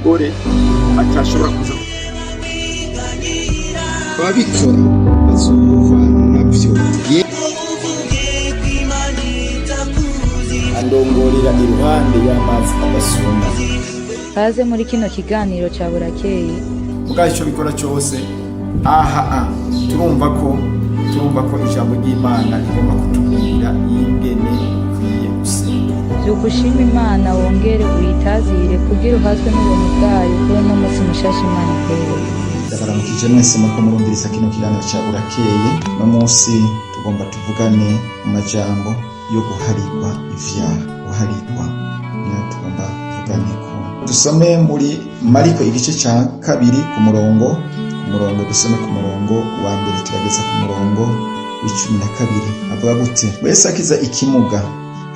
Umugore atashobora kuza. Ababikora bazovana navyo. Andongorera iruhande y'amazi adasuma. Kaze muri kino kiganiro ca Burakeye. Mugabo icyo bikora cyose aha turumva ko ijambo ry'Imana rigomba kutubwira ingene ukwiye gusenga. Vyuka ushima Imana, wongere uyitazire kugira uhazwe n'ubuntu bwayo kuri uno musi mushasha Imana ikwereka. Ndabaramukije mwese muriko murumviriza kino kiganiro ca Burakeye. No munsi tugomba tuvugane mu majambo yo guharigwa ivyaha. Guharigwa niyo tugomba tuvuganeko. Dusome muri Mariko igice ca kabiri, ku murongo, dusome ku murongo wa mbere turageza ku murongo w'12. Avuga gute? Wese akiza ikimuga.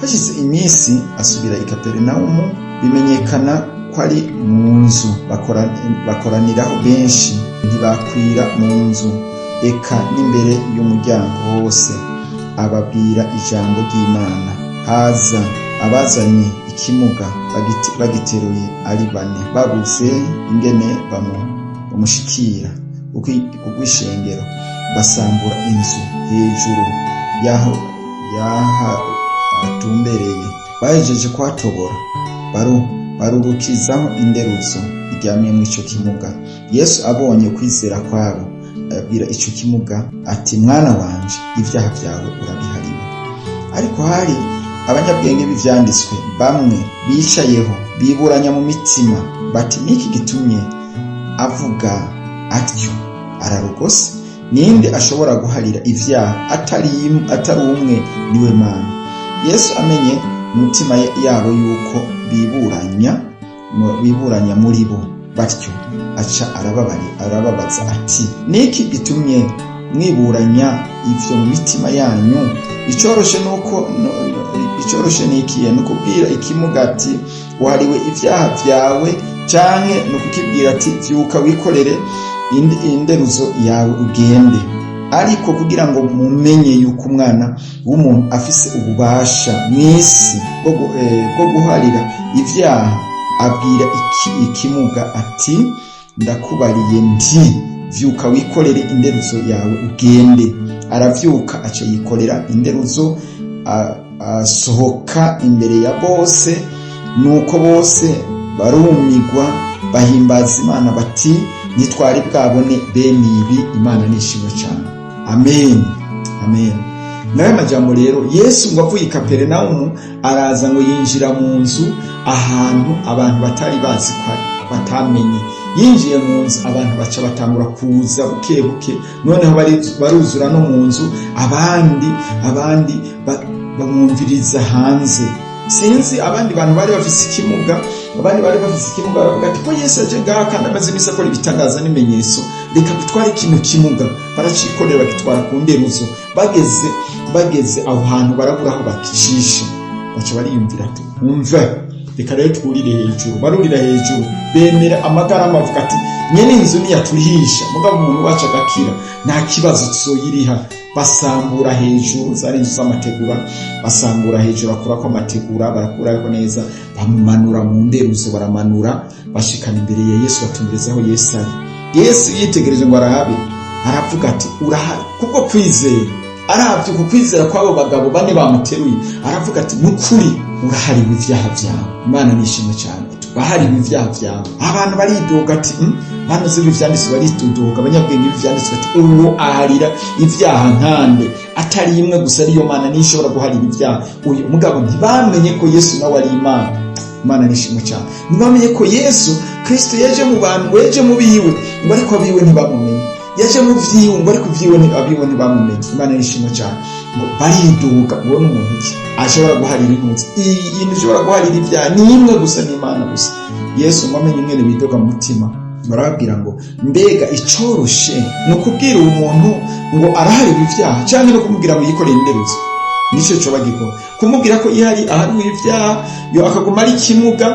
Hashize iminsi asubira i Kaperinawumu, bimenyekana ko ari mu nzu. Bakoraniraho benshi, ntibakwira mu nzu, eka n'imbere y'umuryango hose. Ababwira ijambo ry'Imana. Haza abazanye ikimuga bagiteruye ari bane. Babuze ingene bamushikira kubw'ishengero, basambura inzu hejuru yaho yaha atumbereye. Bahejeje kuhatobora, barurukizaho inderuzo iryamyemwo ico kimuga. Yesu abonye ukwizera kwabo, abwira ico kimuga ati: "Mwana wanje, ibyaha byawe urabihariwe." Ariko hari abanyabwenge b'ivyanditswe bamwe bicayeho, biburanya mu mitima bati: "Niki gitumye avuga atyo? Ararogose. Ninde ashobora guharira ivyaha atari umwe, niwe Mana?" Yesu amenye mu mitima yabo yuko biburanya muri bo batyo, aca arababaza ati: "Niki gitumye mwiburanya ivyo mu mitima yanyu? Icoroshe nuko icoroshe nikiye? Ni ukubwira ikimuga ati: 'Wahariwe ivyaha vyawe,' canke ni ukukibwira ati: 'Vyuka wikorere inderuzo yawe ugende?' Ariko kugira ngo mumenye yuko Umwana w'umuntu afise ububasha mw'isi bwo guharira ivyaha," abwira ikimuga ati: "Ndakubariye nti: Vyuka wikorere inderuzo yawe ugende." Aravyuka, aca yikorera inderuzo, asohoka imbere ya bose. Nuko bose barumigwa, bahimbaza Imana bati: "Ntitwari bwabone bene ibi." Imana nishimwe cyane. Amen, amen. Nayo majambo rero, Yesu ngo avuye i Kaperinawumu araza, ngo yinjira mu nzu ahantu abantu batari bazi ko ari, batamenye. Yinjiye mu nzu, abantu baca batangura kuza buke buke, noneho baruzura no mu nzu. Abandi bamwumviriza hanze. Sinzi, abandi bantu bari bafise ikimuga, abandi bari bafise ikimuga baravuga ati: "Ko Yesu aje ngaha kandi amaze iminsi akora ibitangaza n'ibimenyetso, reka dutware kino kimuga." Baracikorera, bagitwara ku nderuzo. Bageze aho hantu, barabura aho bagicisha. Baca bariyumvira ati: "Umve, reka rero twurire hejuru." Barurira hejuru, bemera amagarama, avuga ati: "Nyene inzu niyaturihisha, mugabo umuntu wacu agakira, nta kibazo, tuzoyiriha." Basambura hejuru, zari inzu z'amategura, basambura hejuru, bakurako amategura, barakuraho neza, bamumanura mu nderuzo, baramanura, bashikana imbere ya Yesu, batumirizaho Yesu ari. Yesu yitegereje ngo arabe, aravuga ati: "Urahari." Kubwo kwizera, aravye ku kwizera kw'abo bagabo bane bamuteruye, aravuga ati: "Nukuri urahariwe ivyaha vyawe." Imana nishimwe cyane. Wahariwe ivyaha vyawe. Abantu baridoga ati: Banoze ivyanditswe baridoga, abanyabwenge b'ivyanditswe ati: "Uwo aharira ivyaha nkande, atari imwe gusa, ariyo Mana, niyo ishobora guharira ivyaha uyu mugabo?" Ntibamenye ko Yesu nawe ari Imana. Imana nishimwe cyane. Ntibamenye ko Yesu Kristo yaje mu bantu, ngo yaje mu biwe, ngo ariko abiwe ntibamumenye. Yaje mu vyiwe, ngo ariko vyiwe abiwe ntibamumenye. Imana nishimwe cyane. Ngo bariduga: "Uwo ni umuntu ki ashobora guharira intuzi iyi ishobora guharira ibyaha? Ni imwe gusa, ni Imana gusa." Yesu ngo amenye ingene bidoga mu mutima, barababwira ngo: "Mbega icoroshe ni ukubwira uwo muntu ngo arahariwe ivyaha, canke no kumubwira ngo yikorere inderuzo? Nico coba gikora, kumubwira ko ihari ahariwe ivyaha, yo akaguma ari ikimuga,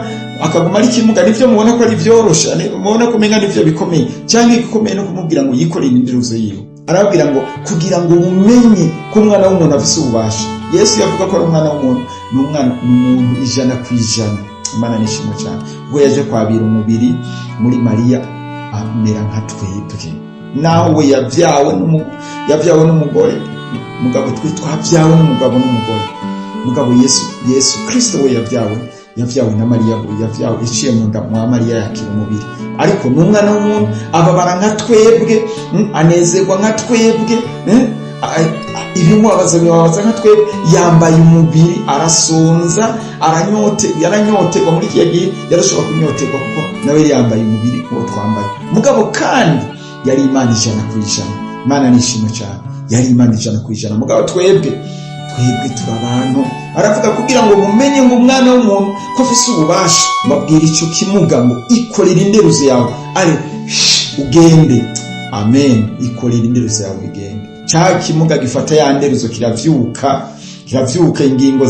akaguma ari ikimuga, nivyo mubona ko ari vyorosha, mubona ko umenga nivyo bikomeye, canke igikomeye no kumubwira ngo yikorere inderuzo yiwe?" Arababwira ngo: "Kugira ngo mumenye ko Umwana w'umuntu afise ububasha." Yesu yavuga ko ari Umwana w'umuntu, ni umwana, ni umuntu 100%. Imana nishimwe cyane ubwo yaje kwabira umubiri muri Mariya, amera nka twebwe. Naho we yabyawe n'umugore, mugabo twe twabyawe n'umugabo n'umugore. Mugabo Yesu Kristo we yabyawe na Mariya, yabyawe iciye mu nda mwa Mariya, yakira umubiri, ariko ni umwana w'umuntu, ababara nka twebwe, anezerwa nka twebwe, ibimubabaza bibabaza nka twebwe, yambaye umubiri, arasonza, yaranyoterwa. Muri kiriya gihe yarashobora kunyoterwa kuko nawe yari yambaye umubiri uwo twambaye. Mugabo kandi yari Imana 100%. Imana nishimwe cyane, yari Imana 100%. Mugabo twebwe turi abantu. Aravuga kugira ngo mumenye ngo umwana w'umuntu ko afise ububasha, mbabwira icyo kimuga ngo ikorera inderuzo yawe ari ugende. Amen. Ikorera inderuzo yawe ugende. Cya kimuga gifata ya nderuzo, kiravyuka, ingingo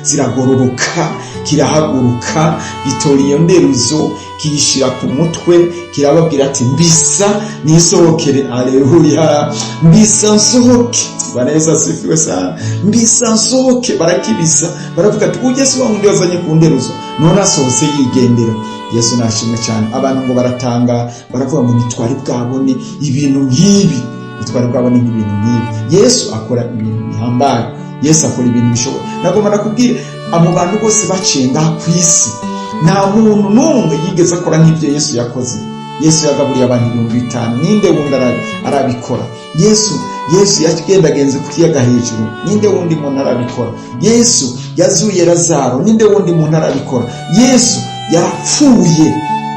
ziragororoka, kirahaguruka, gitora iyo nderuzo, kiyishira ku mutwe, kirababwira ati mbisa nisohokere. Aleluya, mbisa nsohoke. Bwana Yesu asifiwe sana. Mbisa nsohoke. Barakibisa, baravuga ati ujye si wa wundi wazanye ku nderuzo, none asohotse yigendera. Yesu nashimwe cyane. Abantu ngo baratanga, baravuga ngo ntitwari bwabone ibintu nk'ibi, ntitwari bwabone nk'ibintu nk'ibi. Yesu akora ibintu bihambaye, Yesu akora ibintu bishoboka. Nagomba nakubwira, mu bantu bose baciye ngaha ku isi, nta muntu n'umwe yigeze akora nk'ibyo Yesu yakoze. Yesu yagaburiye abantu 5000, ninde wundi arabikora? Yesu yagendagenze ku kiyaga hejuru, ninde wundi muntu arabikora? Yesu yazuye Lazaro, ninde wundi muntu arabikora? Yesu yarapfuye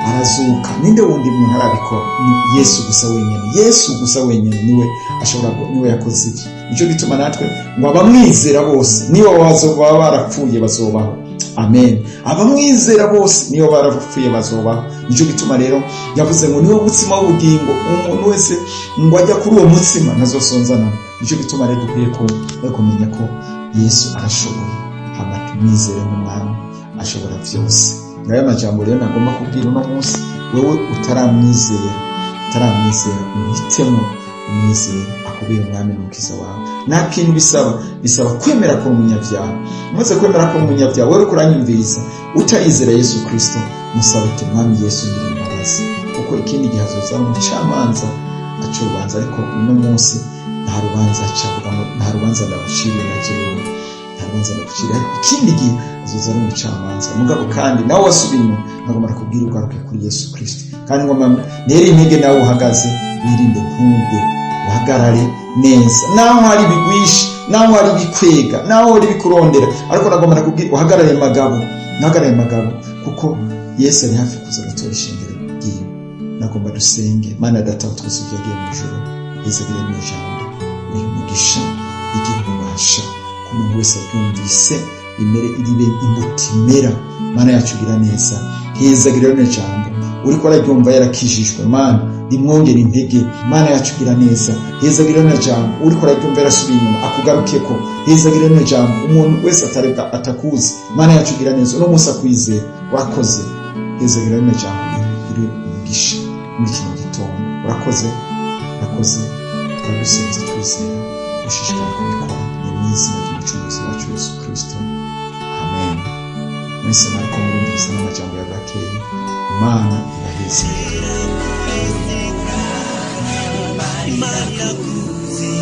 arazuka, ninde wundi muntu arabikora? Ni Yesu gusa wenyine. Yesu gusa wenyine niwe ashobora, niwe yakoze ibyo. Nicyo gituma natwe ngo abamwizera bose niyo baba barapfuye bazobaho. Amen. Abamwizera bose niyo barapfuye bazobaho. Nicyo gituma rero yavuze ngo niwo mutsima w'ubugingo, umuntu wese ngo ajya kuri uwo mutsima ntazosonza nawe. Nicyo gituma rero dukwiye kumenya ko Yesu arashoboye, hama tumwizere nk'umwami ashobora byose. Ngayo majambo rero nagomba kubwira uno munsi, wewe utaramwizera, umuhitemo, umwizere akubere umwami n'umukiza wawe. Nta kintu bisaba, bisaba kwemera ko umunyabyaha. Umaze kwemera ko umunyabyaha, wewe uriko uranyumviriza utarizera Yesu Kristo, musabe uti mwami Yesu ngirira imbabazi, kuko ikindi gihe azoza umucamanza aca urubanza, ariko uno munsi nta rubanza aca, avuga ngo nta rubanza ndaguciriye na jewe, nta rubanza ndaguciriye, ariko ikindi gihe azoza ari umucamanza. Mugabo kandi nawe wasubiye inyuma, nagomba kubwira ugaruke kuri Yesu Kristo. Kandi ngomba ntere intege nawe uhagaze, wirinde ntugwe, uhagarare neza. Naho hari bigwisha, naho hari bikwega, naho hari bikurondera, ariko nagomba kubwira uhagarare magabo, uhagarare magabo, kuko Yesu ari hafi kuza gutora ishingiro ryiwe. Nagomba dusenge. Mana Data wa twese yagiye mu ijuru, yizagire mu ijambo rimugisha, igira ububasha ku muntu wese aryumvise, rimere ribe imbuto imera. Mana yacu gira neza, hezagire rino jambo, uriko araryumva yarakijijwe, Mana rimwongera intege. Mana yacu gira neza, hezagire rino jambo, uriko araryumva yarasubiye inyuma akugarukeko. Hezagire rino jambo, umuntu wese atareka atakuzi, Mana yacu gira neza, uno munsi akwizera urakoze. Hezagire rino jambo iri umugisha muri kino gitondo. Urakoze, urakoze, twagusenze twizera, ushishikara kubikora, ni mu izina ry'umucunguzi wacu Yesu Kristo, amen. Mwese mwariko murumviriza n'amajambo ya Bwakeye, Imana ibahezere. Imana kuzi.